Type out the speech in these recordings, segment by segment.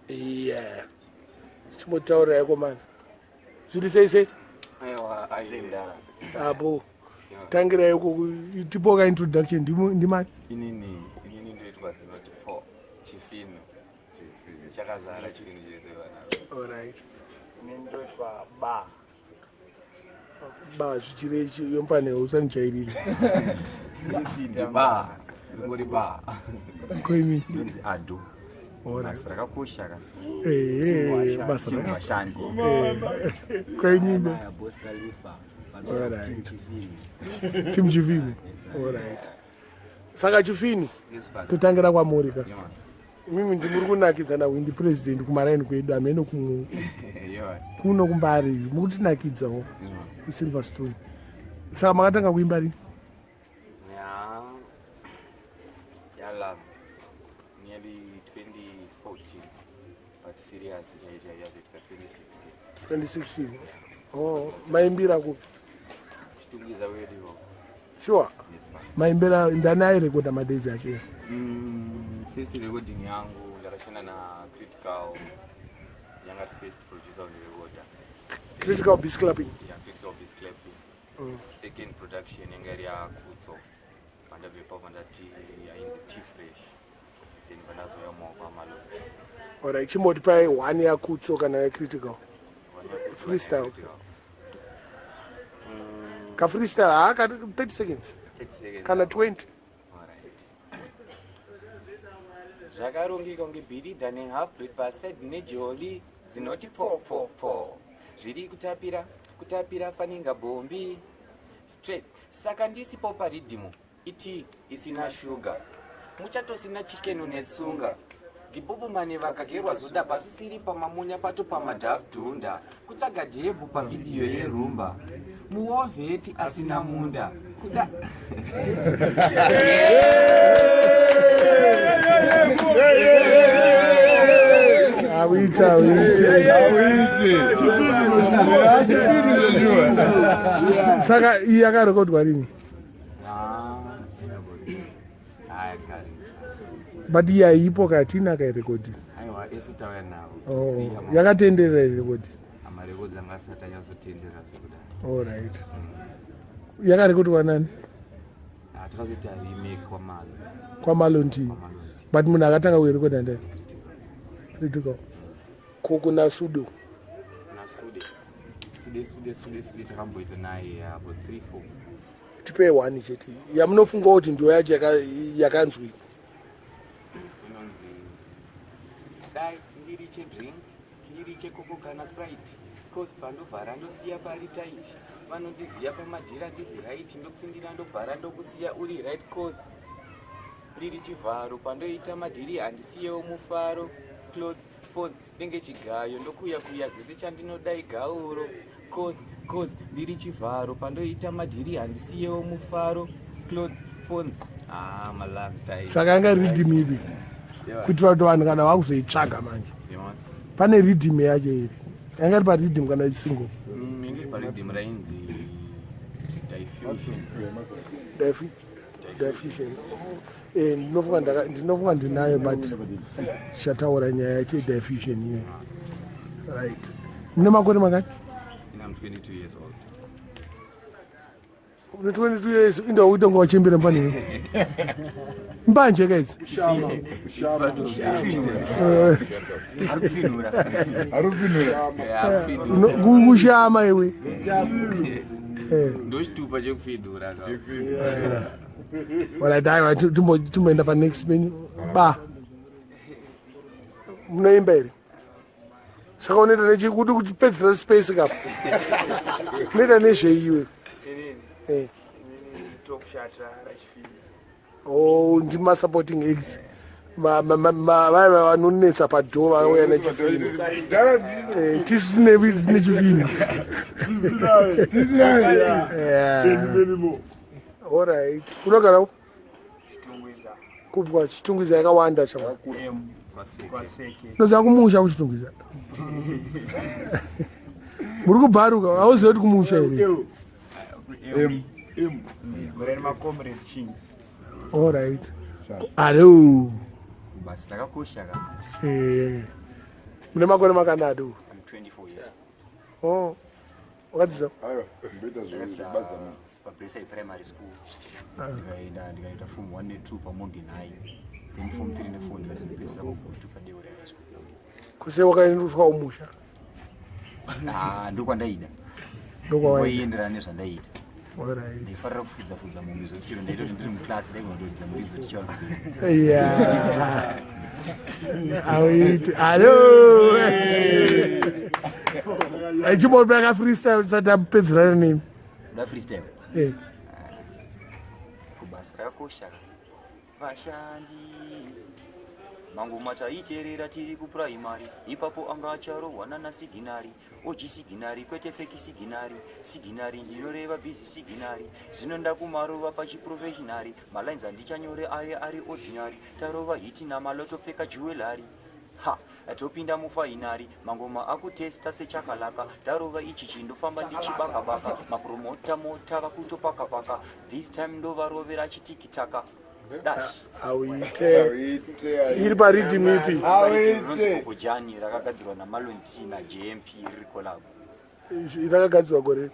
Yeah. Chimbotaura komana. Zviri sei sei? Aiwa, aiwa. Apo. Tangira yoko tipo ka introduction ndimani? Inini, inini ndoitwa dzinoti 4 chifino. Chakazara chifino chese vana. All right. Inini ndoitwa ba. Ba zvichirechi yomfane usandijairire. Ba. Ngori ba. Koimi. Ndonzi Ado. Basa rakakosha ka. Eh, basa vashandi. Koimi. Boss Khalifa. Alright. Team Chifini. Team Chifini. All right. Saka Chifini. Yes, father. Totangira kwamuri ka. Yeah, man. Mimi ndimuri kunakidza na Windy President kumaraini kwedu amene kuno Yeah. kuno kumbari mukutinakidzawo Yeah, man. kuSilverstone. Saka makatanga kuimba rini? Yeah. Yala. Nearly 2014. But serious chaicho yazoitika 2016. 2016. Oh, maimbira kupi? Chitungwiza wedu iwo. Sure. Yes, man. Maimbira ndani airekoda madays acho. First recording yangu ndakashanda na Critical. Yanga first producer kundirekoda. Critical Beast Clapping. Yeah, Critical Beast Clapping. Second production yanga iri yaKutso. Pandabva ipapo ndati yainzi T Fresh. Then pandazouya mumaoko aMaloti. Alright, chimboti pai one yaKutso kana yaCritical. Freestyle. Ka freestyle ha ka 30 seconds 30 seconds. kana 20. Alright. Zvakarongeka kunge bhiridha nehalf breed paside nejoli dzinoti pfo pfo pfo. Zviri kutapira kutapira faninga bombi straight. Saka ndisipo paridhimu iti isina shuga. Muchatosina chikeno netsunga. Ndibobomane vakagerwa zuda pasisiri pamamunya pato pamadhafdhunda kutsvaga dhebhu pavhidhiyo yerumba muwovheti asina munda kuda. Awita awite. Saka iyi yakarekodwa rini? But iyi haipo ka hatina akairekodhi. Aiwa, ese tauya navo. Oh, yakatenderera irekodhi. Amarekodzi anga asati anyatsotendera zvekudai. Alright. Yakarekodwa nani? Takazoita remake kwaMalo. KwaMalonti. Kwamalonti. But munhu akatanga kuirekodha ndani? Critical. Koko naSudo. Nasude sude sude sude sude takamboita naye about 3 4. Tipe one chete. Yamunofunga kuti ndiyo yacho yakanzwikwa. Inonzi dai ndiri chedrink ndiri chekoko kana Sprite cause pandovhara ndosiya pari tight vanondiziya pamadhira ndizi right ndokutsindira ndobvara ndokusiya uri right cause ndiri chivharo pandoita madhiri handisiyewo mufaro cloth phones ndenge chigayo ndokuya kuya zvese chandinodai gauro cause ndiri chivharo pandoita madhiri handisiyewo mufaro cloth phones ah malang time. Saka yanga riddim ipi? Kuitira kuti vanhu kana vakuzoitsvaga manje. Yeah. Pane riddim yacho here? Yanga iri pariddim kana isingle? Inge pariddim rainzi Diffusion. Diffusion. Eh, ndinofunga ndinayo but tichataura nyaya yacho yediffusion iyoyo. Right. Mune makore mangani? I'm 22 years old. Une 22 years inda uite kunga wachembera mfaniro. Mbanje ka idzi. It's part of Arupinura. Yeah, Kushama iwe. Eh. Ndochitupa chekufidura ka. Alright, aiwa timboenda panext menu. Ba. Munoimba here? Saka unoita nechikuti kuchipedzera space kapa. Unoita nezveiwe? Eh. Top shata rachifini. Oh, ndima supporting acts. Vaiva vanonetsa padhoo vauya nechifini. Eh, tisu tine chifini. Yeah. Alright. Unogara upi? Chitungwiza. Kupi kwa Chitungwiza yakawanda chama. M. Kwaseke. Unoziva kumusha kuChitungwiza. Muri kubharuka, hauzivi kuti kumusha here? M. M. Mureni macomrade Chings. Alright. Hello. Basa rakakosha ka. Eh. Mune makore makanadi uyu? I'm 24 years. Oh. Wakadzidza? Aiwa, ndoita zvekubadza munhu. Pabresa primary school. Ndikaenda ndikaita form 1 ne2 paMorgan High. Then form 3 ne4 ndikazopedzisira form 2 paDeura High School. Kuse wakaendeswa umusha. Ah, ndokwandaida. Ndokwawaida. Kwaienderana nezvandaiita. Alright. Ndaifarira kufudza fudza mombe zvekuti chero ndaita kuti ndiri muclass ndaigona kutoridza muridzo ticha vangu. Yeah. Awiti. Hello. Achimbopa ka freestyle tisati tapedzerana nemi. Nda freestyle. Eh. Kubasa rakakosha. Vashandi mangoma taiteerera tiri kupuraimari ipapo anga acharohwa nana siginari oji siginari kwete feki siginari siginari ndinoreva bhizi siginari zvino ndakumarova pachiprofeshinari malines andichanyore aye ari ordinary tarova hiti namalotopfeka jewelary ha topinda mufainari mangoma akutesta sechakalaka tarova ichi chindofamba ndichibakabaka mapromota mota vakutopakapaka this time ndovarovera chitikitaka dash Awite. Awite. Iri pariddim ipi? Awite. Jani rakagadzirwa naMalon T naJMP riri collab Rakagadzirwa gore.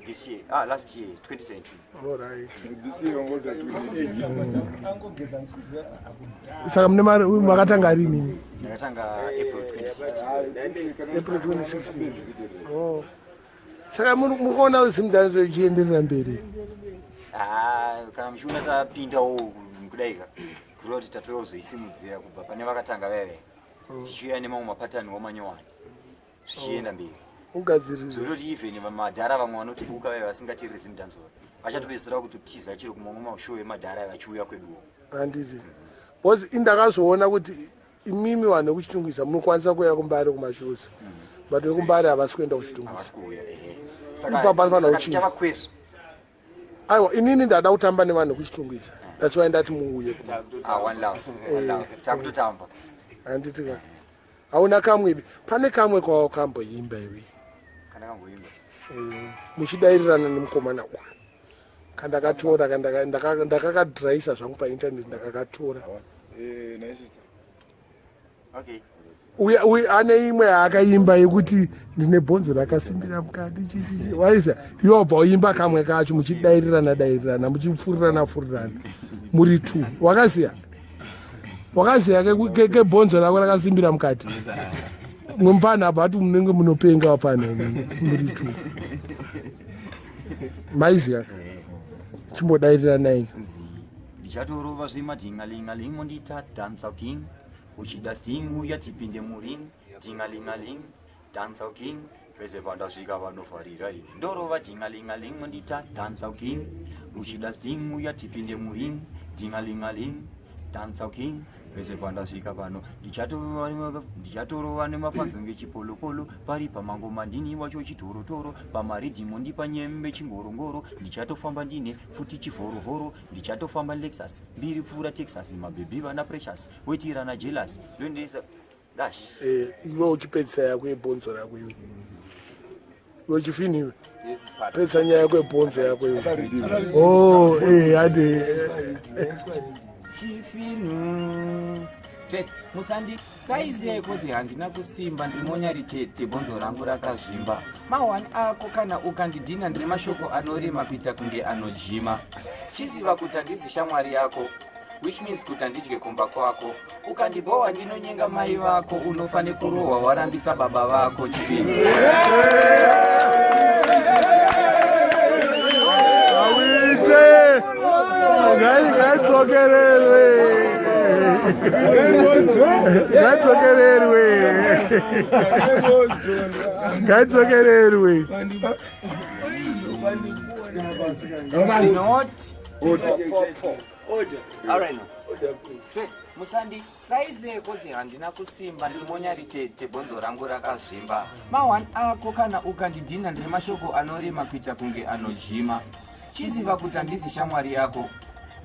this year, ah, last year 2017. Alright. This year wangoita 20. Saka mune mari makatanga rini? Ndakatanga April 2016. April 2016. Oh. Saka muri kuona Zimdancehall ichienderera mberi. Ah, kana muchiona tapindawo kudaika kureva kuti tatouya kuzoisimudzira kubva pane vakatanga vaya vaya tichiuya nemamwe mapatani wamanyowani zvichienda mberi. Ugadzirire. Zvototi even madhara vamwe vanotibuka vaya vasingateereri Zimdancehall vachatopedzisira kutotiza chero kumamwe mashow emadhara vachiuya kweduwo. Handiti. Because indakazoona kuti imimi vanhu vekuChitungwiza munokwanisa kuuya kuMbare kumashows. But vekuMbare havasi kuenda kuChitungwiza. Havasi kuuya, ehe. Ipapo panofanira Saka kuchinja. tichavakwezva. Aiwa, inini ndada kutamba nevanhu vekuChitungwiza. That's why ndati muuye. Ah, one love, one love. Takutotamba. Handiti ka. Hauna kamwe pane kamwe kwawakamboimba iwe. Kana kamboimba. Muchidairirana nemukomana uyu. Kandakatora ndakakadhiraisa zvangu paintaneti ndakakatora. Eh, nice sister. Okay. Uya uya ane imwe yaakaimba yekuti ndine bhonzo rakasimbira mukati chichichi waisa iwe wabva uimba kamwe kacho muchidairirana dairirana muchipfurirana furirana muri two wakaziya wakaziya kebhonzo rako rakasimbira mukati mwemupana apa ati munenge munopenga wapana muri two maiziya chimbodairiranai. Ndichatorova zvemadhingalingaling mondita dancehall king uchida sting uya tipinde muring dhingalingaling dancehall king vese vandasvika vanofarira ini ndorova dhingalingaling mondita dancehall king uchida sting uya tipinde muring dhingalingaling dancehall king vese pandasvika pano ndichatorova nemafanzo ngechipolopolo pari pamangoma ndini wacho chitorotoro pamaridhimo ndipa nyembe chingorongoro ndichatofamba ndine futi chivhorovhoro ndichatofamba Lexus mbiri pfuura Texas mabhebhi vana Precious wetirana jealous ndondiisa dash. Iwe uchipedzisa yako yebhonzo rako iwe iwe chifini iwe Yes, father. pedzisa nyaya yako yebhonzo yako iwe. Oh, ati Chifinu straight musandi saizi yekuti handina kusimba ndimonya ritete bhonzo rangu rakazvimba mahwani ako kana ukandidhina ndine mashoko anorema kuita kunge anojima chiziva kuti handisi shamwari yako which means kuti handidye kumba kwako ukandibohwa ndinonyenga mai vako unofa nekurohwa warambisa baba vako chifinu. Awite ngaidzokererwe ngaidzokererwe ngaidzokererwe. Not All right now. Straight. Musandi saize kozi handina kusimba ndimonya ritete bhonzo rangu rakazvimba mahwani ako kana ukandidhina ndine mashoko anorema kuita kunge anojima chiziva kuti handisi shamwari yako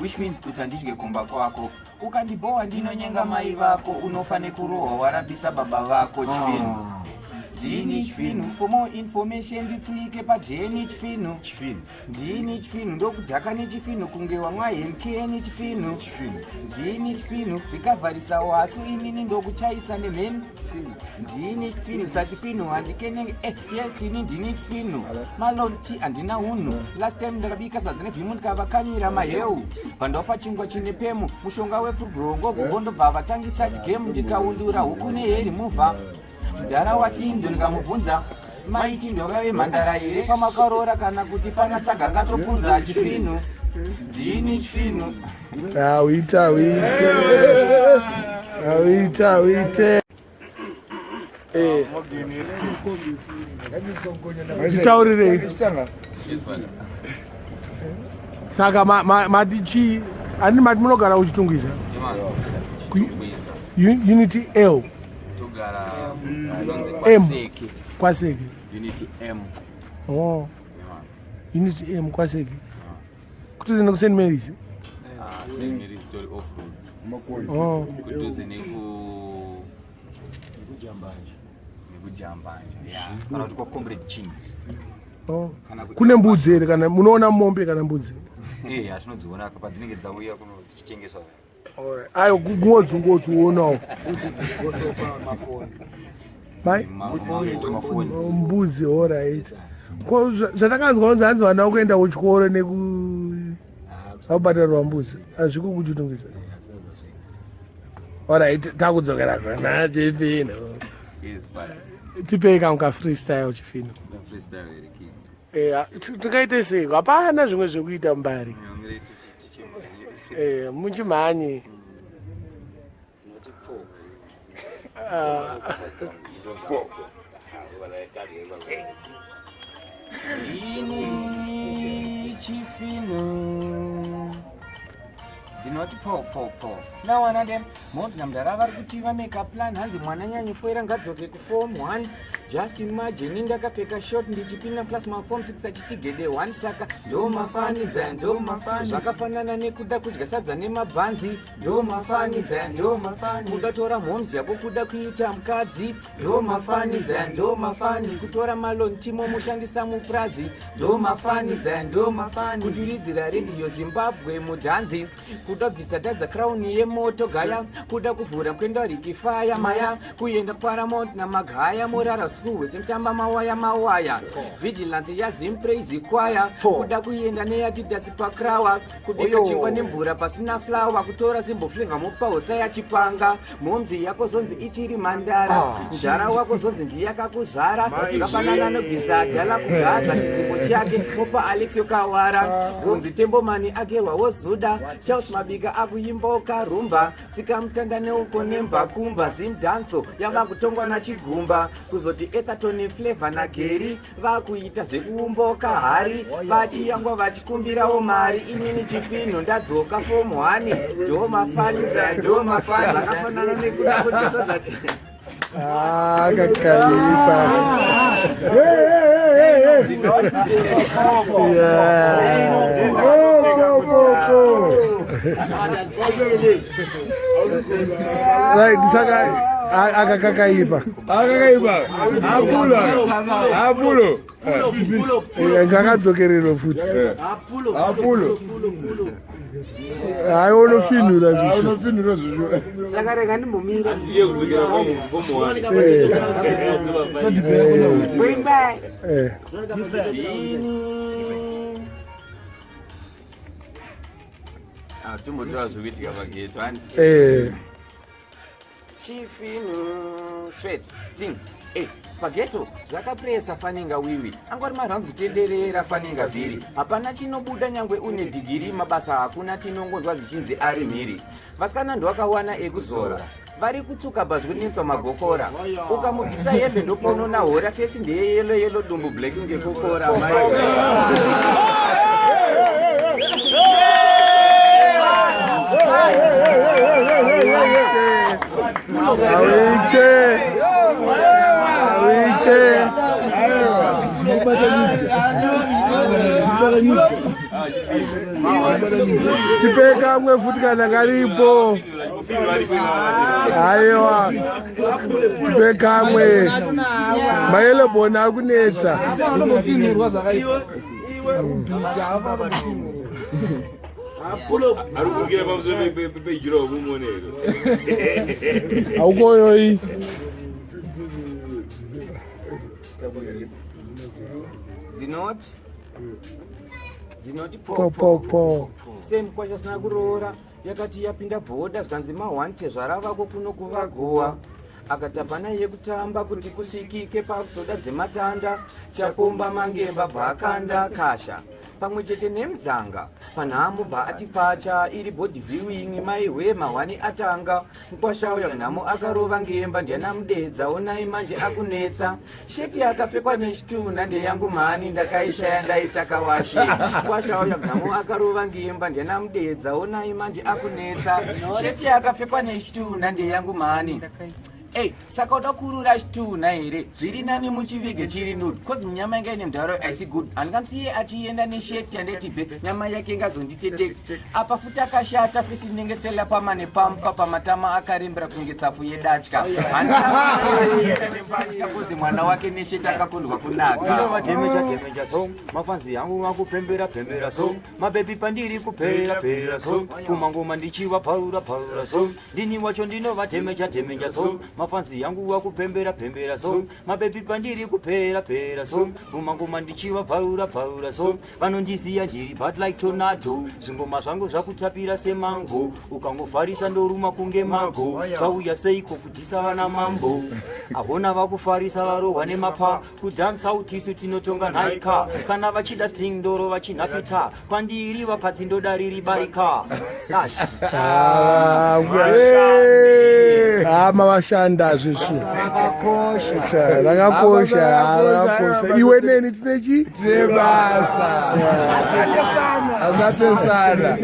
which means kuti handidye kumba kwako ukandibhowa ndinonyenga mai vako unofa nekurohwa warambisa baba vako chifinu. Ndini Chifinu. For more information nditsike paDeni Chifinu. Chifinu. Ndini Chifinu, ndokudhaka nechifinu kunge wamwa henkeni Chifinu. Ndini Chifinu, rikavharisa wasu inini ndokuchaisa nemheni. Ndini Chifinu, sachifinu handikenenge yes, ini ndini Chifinu. Malonti handina unhu. Last time ndakabika sadza nevhimu ndikavakanyira maheu. Pandapa chingwa chine pemu, mushonga wefubrongo gogo ndobva vatangisa chigemu, ndikaundura huku neheri muvha. Mudhara waTindo ndikamubvunza, maiti ndovave mhandara here pamakaroora kana kuti pana tsaga ngatopunza Chifinu. Ndini Chifinu. Awite, awite, awite, awite. Titaurirei. Saka mati chii? Ani mati munogara kuChitungwiza? Unity L? Togara inonzi M. Kwaseke. Kwaseke. Unity M. Oh, Unity M, Kwaseke, kudhuze nekuSt Marys? Ah, St Marys tori off road. Oh. Kudhuze neku nekujambanja, yeah. Kana kuti kwaComrade Chings. Oh. Kana kuti Kune mbudzi here? Kana munoona mombe kana mbudzi? Eh, hatinodziona padzinenge dzauya kuno dzichitengeswa. Ayo, kungodzungodzionawo mai Mafoni. Mbudzi, alright. Ko zvatakanzwa kunzi hanzi vana vakuenda kuchikoro neku vakubhadharirwa mbudzi, hazviko kuChitungwiza? Alright, takudzokera kuna Chifino. Yes, but Tipei kamwe kafreestyle, Chifino. Freestyle here, king? Tingaite sei? Hapana zvimwe zvekuita mbari. Nyongere tichimhanye. Muchimhanye. Dzinoti pfo. Ah. Ini Chifino, dzinoti pfo pfo pfo. Nawana dem mobza mudhara vari kuti vameka plan, hanzi mwana nyanyifoira ngadzoke kuform 1. Just imagine, ndakapfeka short ndichipinda class, maform 6 achiti gede 1. Saka ndo mafaniza, ndo mafani, zvakafanana nekuda kudya sadza nemabhanzi. Ndo mafaniza, ndo mafani, kuda mhomzi yako kuda kuita mukadzi. Ndo mafaniza, ndo mafani, kutora malontimo mushandisa mupurazi. Ndo mafaniza, ndo mafani, kutiridzira Redhiyo Zimbabwe mudhanzi, kuda bvisa tadza crown yemoto gaya, kuda kuvhura mukwenda rikifaya maya, kuenda Paramount namagaya, murara usiku hwese mutamba mawaya mawaya, vigilance yaZimpraise kwaya, kuda kuenda neYadidas pakrawa, kubika chingwa nemvura pasina flour, kutora simboflinga mupahosa yachipanga, mhomzi yako zonzi ichiri mandara, mudhara wako zonzi ndiyakakuzvara, zvakafanana nobvisa dhala kugaza chidzimbo chake mupa Alex Yokawara, kunzi Tembomani agerwa wozuda, Charles Mabika akuimbawo karumba, tsika mutanda neuko nembakumba, Zimdanso yava kutongwa nachigumba, kuzoti Ethatoni Flavor naGeri vakuita zvekuumboka hari, vachiyangwa vachikumbirawo mari. Inini Chifino ndadzoka form 1. Ndo mafanisa, ndo mafani, zvakafanana nekuda kudyasadza. Ah, kakaipa. Yeah. Right, saka aka kakaipa. Akakaipa. Apulo. Apulo. Ngakadzokererwe futi. Apulo. Hayi, unofinhura zvisho. Unopindura zvisho. Saka rega ndimbomira. Kuimba. Ini timbotora zvekuitika pageto, handi? Chifinu shred sing. Pageto zvakapresa faninga wiwi, angwari marounds kutenderera faninga vhiri, hapana chinobuda nyangwe une dhigiri, mabasa hakuna, tinongonzwa zvichinzi ari mhiri. Vasikana ndovakawana ekuzora, vari kutsuka bhazvi kunetswa magokora, ukamubvisa hembe ndopaunona hora, face ndeyeyellow yellow, dumbu black ngekokora. Awite, awite. Tipe kamwe futi kana karipo. Aiwa, tipe kamwe. Mayeleboni ari kunetsa. Ari kurukira pamusoro pejira womumonero. Haukoyoi. Dzinoti dzinoti Po po po. Same kwachasina kuroora yakati yapinda bhodha, zvikanzi mahwante zvaravako kuno kuvagowa. Akati hapana yekutamba kuti kusvikike pakutoda dzematanda. Chapomba mangemba bvaakanda kasha pamwe chete nemudzanga panhamo, bva ati pfacha iri body viewing. Maihwe, mahwani atanga. Mukwasha uya nhamo akarova ngemba, ndiana mudedza. Onai manje akunetsa. Sheti akapfekwa nechitunha ndeyangu mhani, ndakaishaya ndaitakawashi. Mukwasha uya nhamo akarova ngemba, ndiana mudedza. Onai manje akunetsa. Sheti akapfekwa nechitunha ndeyangu mhani. Ei, saka uda kurura chitunha here? Zviri nani muchivige chiri nude, 'cause nyama inga ine mudharo aisi good. Handingamusiye achienda nesheti yandetibve, nyama yake ingazonditete. Apa futi akashata face, inenge sela pamane pampa pamatama, akarembera kunge tsafu yedatya. Handingamusiye nembatya, 'cause mwana wake nesheti akakundwa kunaka. Ndinovatemeja temeja so, mafanzi yangu vakupembera pembera so, mabebi pandiri kupera pera so, kumangoma ndichivaparura parura so. Ndini wacho ndinovatemeja temeja so, mafanzi yangu vakupembera pembera so, mabebi pandiri kupera pera so, kumangoma ndichivaparura parura so. Vanondiziya ndiri but like tornado, zvingoma zvangu zvakutapira semango. Ukangofarisa ndoruma kunge mago. Zvauya seiko kudhisa vana mambo? Ahona vakufarisa varohwa nemapa kudhansa. Utisu tinotonga nhaika. Kana vachida sting ndoro vachinhapita kwandiri, vakadzi ndoda riri barika. Dash. Ah, hama vashanda zvishu rakakosha, rakakosha. Iwe neni tine chi Tine basa. Asante sana.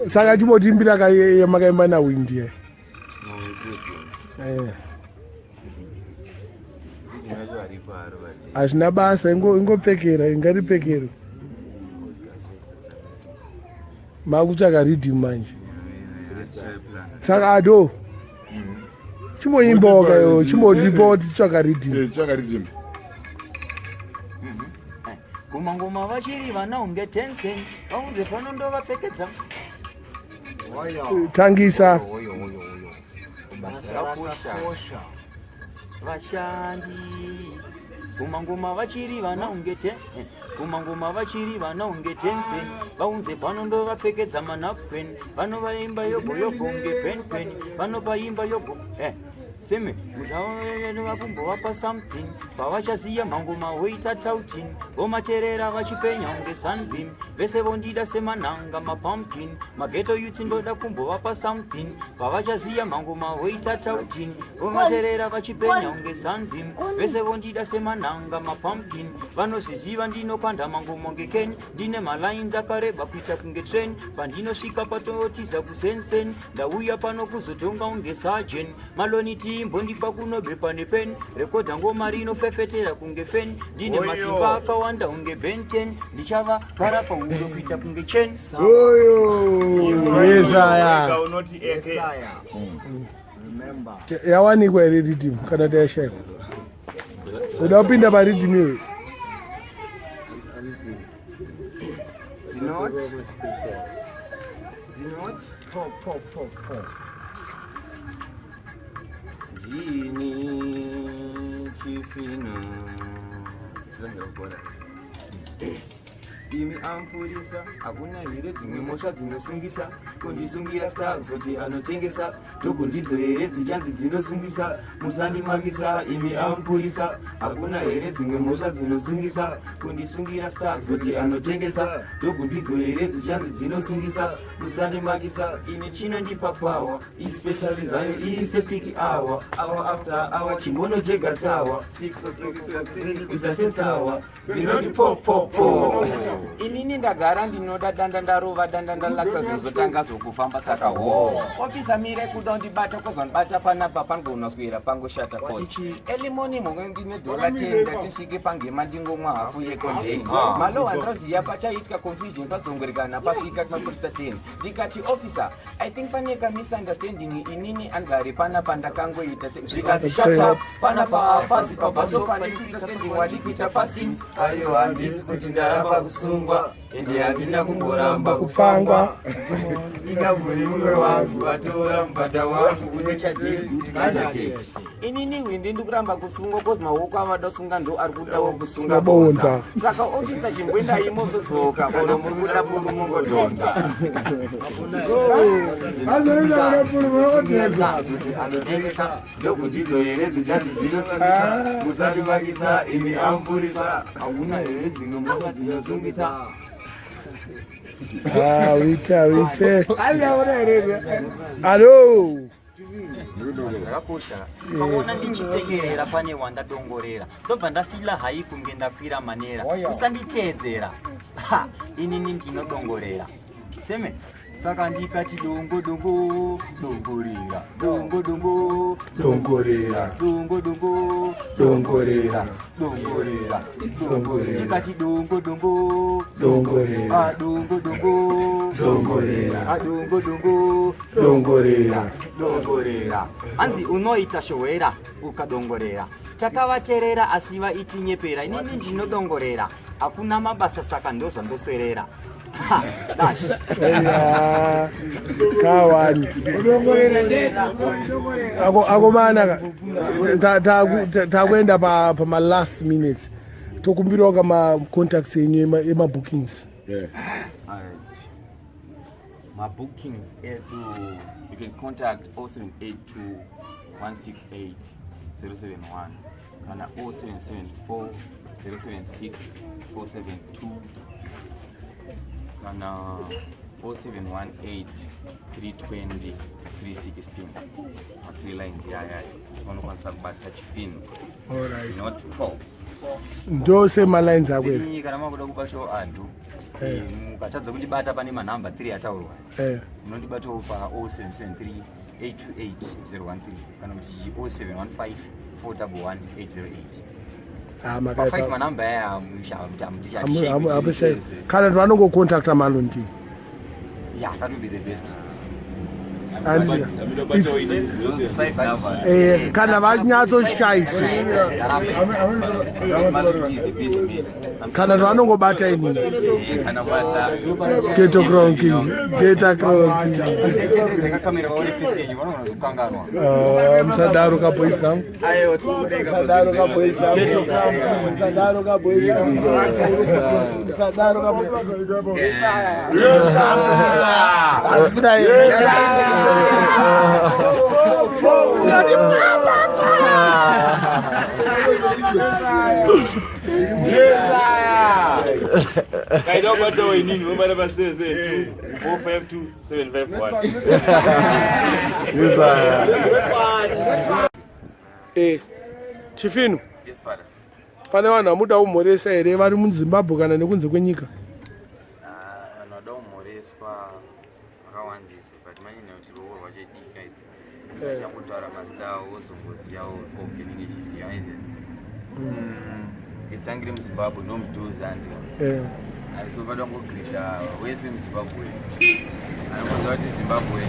Saka chimbotimbira yamakaimba nawindi ye. Eh. Hazvina basa, ingopfekera ingaripfekero. Makutsvaka riddim manje. Saka ado chimboimbawo kayo, chimbotipawo titsvaka riddim. Eh, tsvaka riddim. Kumangoma vachiri vana unge tensen, vaunze pano ndovapfekedza. Tangisa. Basa rakosha, vashandi. Kumangoma vachiri vana unge te kumangoma vachiri vana unge tensen, vaunze pano ndovapfekedza manapken. Vanovaimba yogo yogo unge pen pen, vanovaimba yogo seme vakumbovapa something. Pavachaziya mangoma voita touting, vomaterera vachipenya unge sunbeam. Vese vondida semananga mapumpkin, maghetto youths ndoda kumbovapa something. Pavachaziya mangoma voita touting, vomaterera vachipenya unge sunbeam. Vese vondida semananga mapumpkin, vanozviziva ndinokanda mangoma ngeken. Ndine malines akareba kuita kunge train. Pandinosvika patotiza kusensen. Ndauya pano kuzotonga unge surgeon. Maloni timbondipa kunobepa nepen, rekodha ngoma rinofefetera kunge fan. Ndine masimba akawanda unge Ben 10, ndichava para pauro kuita kunge chen. Oyo. Yesaya. Unoti eke. Yawanikwa here riddim kana tayashaiwa? Uda kupinda pariddim iyoyo? Dzinoti po po po po. Ndini chifino. Imi amupurisa, hakuna here dzimwe mhosva dzinosungisa kundisungira star kuzoti anotengesa dhuku? Ndidzo here dzichanzi dzinosungisa? Musandimamisa imi amupurisa. Hakuna here dzimwe mhosva dzinosungisa kundisungira star kuzoti anotengesa dhuku? Ndidzo here dzichanzi dzinosungisa? Musandimakisa ini. Chinondipa power especially zvayo iri sepeak hour, hour after hour, chimono chega tawa 6 o'clock kuita setawa. Dzinoti po po po. Inini ndagara ndinoda danda ndarova danda ndalakisa zvinozotanga zvokufamba saka ho. Officer mire kuda undibata kozondibata panapa pangona swera pangoshata kozi. Early morning mhomwe ndine dollar 10 ndatisvike pangema ndingomwa hafu yecontain. Malo handiroziya pachaitika confusion pazongwerekana pasvika mapurisa 10. Ndikati officer I think pane ka misunderstanding inini angare panapa ndakangoita zvikanzi shut up panapa hapasi pabaso pane kuita standing wadi kuita passing ayo handisi kuti ndaramba kusungwa ende handina kumboramba kupangwa ingambori mumwe wangu atora mubhadha wangu une chadii inini hwindi ndikuramba kusungwa kozi maoko avada sunga ndo ari kudawo kusunga bonza saka ofisa chimboendai mozodzoka kana muri kuda buru mongodhonza anotengesa ndokundidzo here dzichanzi dzinosungisa musatibakisa imi amupurisa hakuna here dzimwe mboka dzinosungisa Ah, wite wite alo Zvakakosha ukaona ndichisekerera pane wandadongorera ndobva ndafila hai kunge ndakwira manera usanditeedzera Ha, inini ndinodongorera seme saka ndikati dongo dongo dongorera dongo dongo dongorera dongo dongo dongorera dongorera Dongorera. ndikati dongo dongo dongorera Ah, dongo dongo Dongorera. Ah, dongo dongo dongorera dongorera hanzi unoita shohwera ukadongorera takavaterera asi vaitinyepera inini ndinodongorera hakuna mabasa saka ndozvandoswerera Ha, dash Eya, kawani akomana ka takuenda pamalast minutes tokumbirawo kama-contacts enyu emabookings. Alright. Mabookings edu, you can contact 0782 168 071 kana 0774 076 472 kana 0718 320 316. Mathree lines yaya vanokwanisa kubata chifino. Alright. Not 12. Ndo semalines ako ere? Ini kana makuda kubatawo antu, mukatadza kundibata pane manhamba 3 ataurwa, munondibatawo pa 0773 828 013 kana kuti 0715 411 808. Ah, pa 5 makaipa. Manhamba aya. Kana kuti vanongocontacta Malondi. Yeah, that will be the best. Those five numbers. Kana vanyatsoshayisa. Malonti is a busy man. Kana kuti vanongobata inini. Kana bata Ghetto Crown King, Ghetto Crown King. Dzakakamera vaone face yenyu, vanogona kuzokanganwa. Ah, musadaro kaboys zangu, musadaro kaboys zangu, musadaro kaboys zangu, musadaro kaboys. Kudai. Kaida ubatawo inini vobata pa 772 452 751. Chifino. Yes, father. Pane vanhu vamuda kumhoresa here vari muZimbabwe kana nekunze kwenyika? Ah, vanhu vada kumhoreswa vakawandisa, but manyanya kuti ruoko rwachedika izvi achangotaura mazita avo wozongoziyawo kokenenge chidiya aizi itangire muZimbabwe nomudhuze andi asi vada kungogrita wese muZimbabwe anongoziva kuti Zimbabwe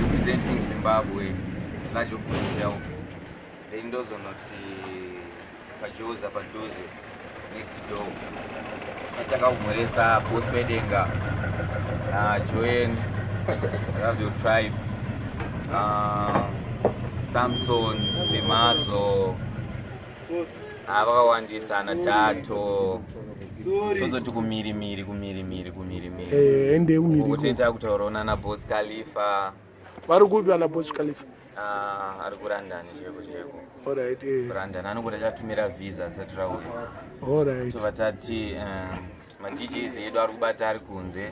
representing Zimbabwe, large of myself. Then ndozonoti pajoza padhuze next door atanga kumhoresa boss wedenga, Joan Love Your Tribe, Samson Semazo, vakawandisa ana Dato. Tozoti kumirimiri, kumirimiri, kumirimiri. Ende kumiriko. Kuti takutaurawo nana Boss Khalifa. Vari kupi vana Boss Khalifa? Ah, ari kuLondon cheko cheko. Alright. KuLondon anongoti achatumira visa asati rauya. Tobva tati maDJs edu ari kubata ari kunze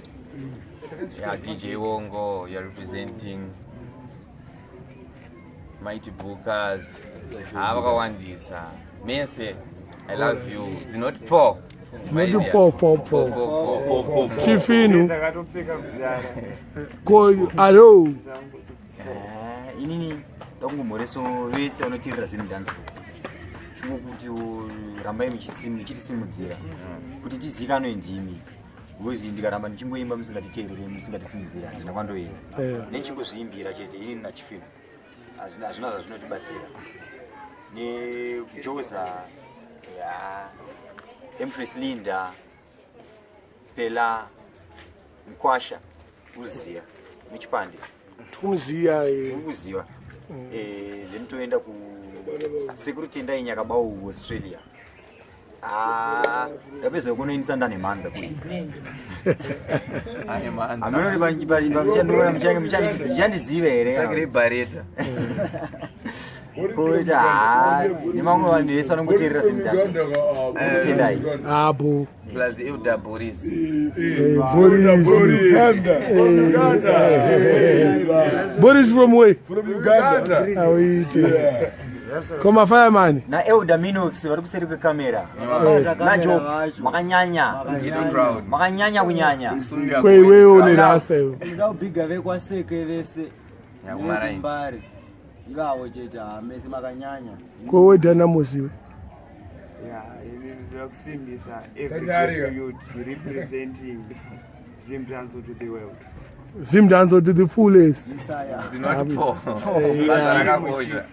ya DJ Wongo, you are representing Mighty Bookers. Ha, vakawandisa mese. I love you. Dzinoti four. Dzinoti 4 4 4. Chifinu. Dzakatopfeka kudhara. Ko alo. Eh, inini ndakungomhoreso vese vanoteerera Zimdancehall chingokuti rambai muchitisimudzira kuti tizivikanwe ndimi because ndikaramba ndichingoimba musingatiteerere, musingatisimudzira, handina kwandoenda. Nechingozviimbira chete inini nachifinu hazvina zvazvinotibatsira. Nekujoza ya Empress Linda Pela Mkwasha, uziya muchipande. Tikumuziya. Uri kuziva. Then toenda ku Sekuru Tendai Nyakabau, Australia. Ah, ndapedza kunoindisa ndane mhanza kuri. Ane mhanza. Hamunoti pamuchandiona muchandiziva here? Sakire bareta. Koita ha nemamwe vanhu vese vanongoteerera Zimdancehall, tendai. Apo. Plus Elder Boris. Boris. Boris from where? From Uganda. Awite. Koma fireman. NaElder Minox vari kuseri kwekamera najo, makanyanya. Ghetto crowd. Makanyanya kunyanya. Kweiwewe une rasta iwe. Ndinoda kubhiga vekwaseke vese. Nyakumara. Nekumbare ivavo chete, hamese makanyanya. Kwewe Dynamos iwe. Yeah, inini ndoda kusimbisa every Sanyarika. ghetto youth representing Zimdancehall to the world. Zimdancehall to the fullest. Isaya. Dzinoti po. Basa rakakosha.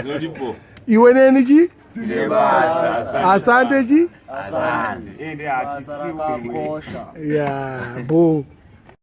Dzinoti po. Iwe neni chi? Sebasa. Asante chi? Asante. Ende Basa hatitsiurwe. rakakosha. Yeah, bo.